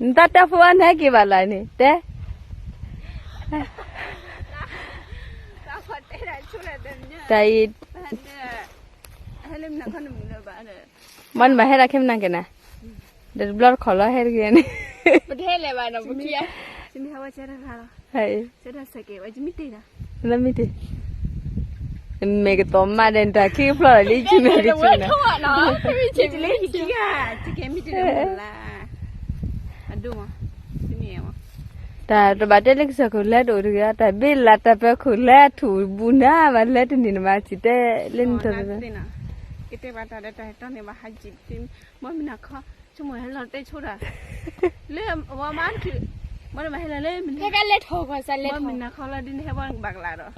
နတၢ်တဲဖိအါန့ၣ်ဟဲက့ၤဘၣ်လၢန့ၣ် တဲ တၢ်အံၤ မ့ၢ်နဘၣ်ဟဲဒၣ်ခဲမနၤက့ၤနၤ, ဒီးတဘျီတခီၣ်လီၤဟဲတဂ့ၤန့ၣ်, ပတဟဲလဲၤဘၣ်နီၤ ပခံဂၤ, လၢမ့ၢ်တ့ၢ်, မ့ၢ်ကသီမးဒီး နတၢ်ခံကဖျီၣ်လီၤလံ ယမ့ၢ်ကဆူနၤ, တၢ်တဘၣ်တဲလၢကစၢၢ်ခိၣ်လဲတအိၣ်တဂ့ၤ, တၢ်ဘ့ၣ်လၢတၢ်ပၢခိၣ်လဲထူၣ်ဘူးနၤဘၣ် လဲတန့ၢ်နဘၣ် စံးတဲလၢနတၢ် ကတဲပှၤတၢ်ဒီးတၢ်ဟဲတီန့ၣ်ဘၣ်ဟးယံာ်, မ့ၢ်မနၤခီ, ဆိကမိၣ်ဟဲလီၤတဲဆိဒၣ်, လၢဝဲမါတချုး, မ့ၢ်တမၤဟဲလီၤလၢမနၤ, မ့ၢ်မနၤခီလီၤဒ်နဟဲဘၣ်နကဘၣ်ကလၤဒီး,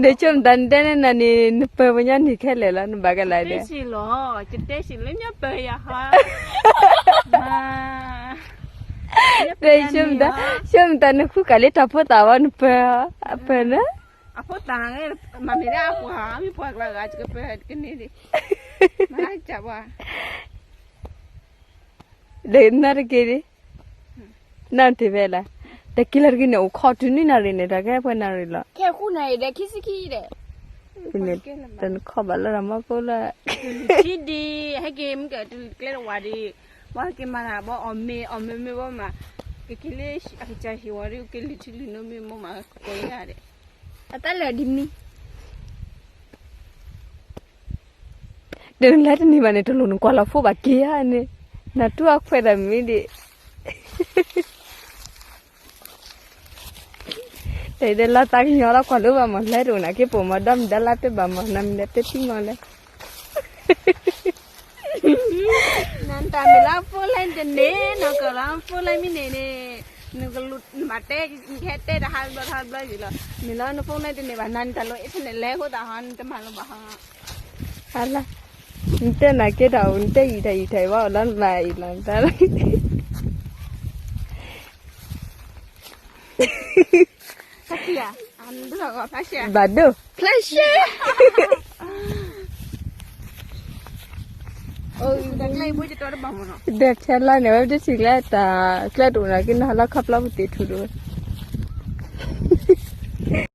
ဒီးဆိကမိၣ်တၢ်နတဲန့ၣ်နၤန့ၣ် နပၢၤပညီန့ၢ်ခဲလၢာ်လီၤ နဘၣ်ကလၤဒီး, တဲစ့ၢ်လီၤ, ယတဲစ့ၢ်လၢမ့ၢ်ပၢၤယၤဟီ, တဲဆိကမိၣ်တၢ်, ဆိကမိၣ်တၢ်နဃုကးလၢတၢ်ဖိသၣ်ဝဲနပၢၤ, အပၢၤန့ၣ် အဖိသၣ်န့ၣ်, မ့မ့ၢ်ဒၣ်အပှၤ, မ့ၢ်ပှၤကျါဂၤ ယကပၢၤကန့ၢ်ဒံး, မၤကဘၣ်, ဒီးနတက့ၤဒံး, နတ့ၢ်ဖဲလဲၣ်, တက့ၤလၢတက့ၤန့ၣ် အိၣ်ခိးတုၤနွံနၣ်ရံၣ်န့ၣ် တၢ်ကဲပှဲၤနၣ်ရံၣ်လီၤ, တနခီဘၣ်လၢတၢ်မီကိလၢ, ထံဒံး, ဟဲက့ၤမ့ၢ်ကကျဲတဝာ်ဒံး, ဘၣ်က့ၤမၤတၢ်ဘၣ်အီၣ်မ့ၤ အီၣ်မ့ၤမ့ၢ်ဘၣ်မး, ကက့ၤလၢအကစၢ်ဟံၣ်ဝဲဒၣ် က့ၤလုၢ်ထံလုၢ်နိမ့ၢ်ဘၣ်မး ကကိးယၤဒဲး, အတၢ်လၢာ်ဒ်မနုၤ ဒီးနလဲၤတန့ၢ်ဘၣ်န့ၣ် တလိၣ်နကွၢ်လီၤဖိဘၣ်က့ၤဧါန့ၣ်, နတူၢ်အခွဲးတၢ်မံၤဒံး, တၢ်အံၤဒီးလီၤသးကညီၤလီၤကွၢ်လိဘၣ်မး လဲၤတအိၣ်နၤက့ၤပိာ်မး ဒီးမုၢ်ဒါလၢတဘၣ်မး နမ့ၢ်လဲၤတဲသံမးလဲၣ် နတၢ်မ့ၢ်လၢ phone line တန့ၢ် နီၢ်ကီၢ်လီၤ phone line မ့ၢ်န့ၢ်န့ၣ်, နကလူးနဘၣ်တဲ နကဟဲတဲတၢ်ဟးဘျီတဟးဘျီယံၤလီၤ, မ့ၢ်လီၤန phone line တန့ၢ်ဘၣ် နၤနတၢ်လီၤ internet လဲၤအဃိသတးဟီ နတမၤလီၤဘၣ်ဟီ, အလါ, နတဲနၤကဲတၢ်အိၣ် နတဲယံာ်တၢ်ယံာ်တၢ်အံၤဘၣ် အိၣ်လီၤနဘၣ်အံၤလီၤ နတၢ်လီၤ ဘၣ်ဒိ, ဖျါရှဲ, ဒီးထဲလီၤန့ၣ် ဝဲပတထံၣ်ကျဲတၢ် ကျဲတအိၣ်နီၢ်က့ၤနီၢ်လီၤခီဖျိပသ့ၣ်ထူၣ်ဒိၣ်ဝဲ